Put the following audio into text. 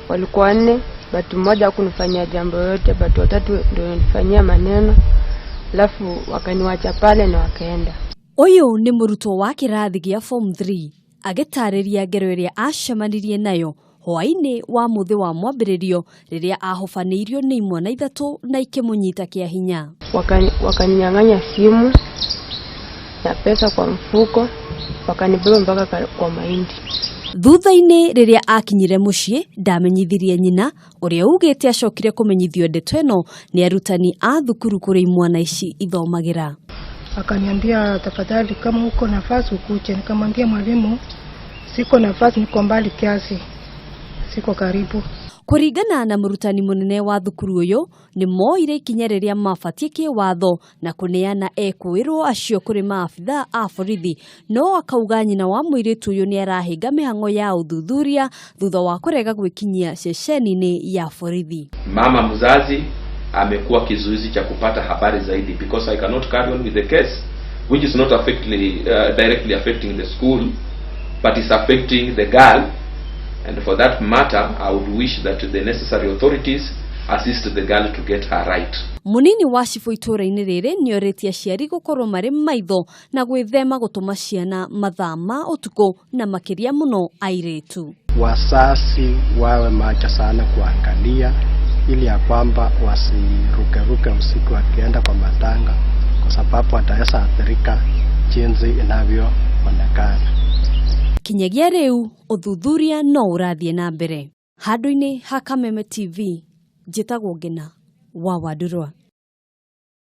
Walikuwa nne, but mmoja hakunifanyia jambo yoyote, but watatu ndio wanifanyia maneno, alafu wakaniwacha pale na wakaenda. Ũyũ nĩ mũrutwo wa kĩrathi gĩa form 3 agĩtarĩria ngero ĩrĩa acemanirie nayo hwaĩ-inĩ wa mũthĩ wa mwambĩrĩrio rĩrĩa ahobanĩirio nĩ imwana ithatũ na ikĩmũnyita kĩa hinya. Wakaninyang'anya simu na pesa kwa mfuko, wakanibeba mpaka kwa mahindi. Thutha-inĩ rĩrĩa akinyire mũciĩ ndamenyithirie nyina ũrĩa ugĩte acokire kũmenyithio ndeto ĩno nĩ arutani a thukuru kũrĩa imwana ici ithomagĩra. Akaniambia, tafadhali, kama uko nafasi ukuje. Nikamwambia mwalimu, siko nafasi, niko mbali kiasi, siko karibu. Kũringana na mũrutani mũnene wa thukuru ũyũ nĩ moire ikinya rĩrĩa mabatiĩ kĩwatho na kũneana ekũĩrwo acio kũrĩ maabitha a borithi, no akauga nyina wa mũirĩtu ũyũ nĩ arahĩnga mĩhang'o ya ũthuthuria thutha wa kũrega gwĩkinyia ceceni-inĩ ya borithi. Mama mzazi amekuwa kizuizi cha kupata habari zaidi because I cannot carry on with the case which is not directly affecting the school but is affecting the girl, and for that matter I would wish that the necessary authorities assist the girl to get her right. Mũnini wa cibũ itũũra-inĩ rĩrĩ nĩorĩtie aciari gũkorwo marĩ maitho na gwĩthema gũtũma ciana mathaa ma ũtukũ na makĩria mũno airĩtu. Wazazi wawe macho sana kuangalia ili ya kwamba wasirukeruke usiku wakienda kwa matanga, kwa sababu wataweza athirika jinsi inavyoonekana. Kinyagia rĩu ũthuthuria no ũrathiĩ na mbere. Handũ-inĩ ha Kameme TV, njĩtagwo Ngina wa Wandurwa.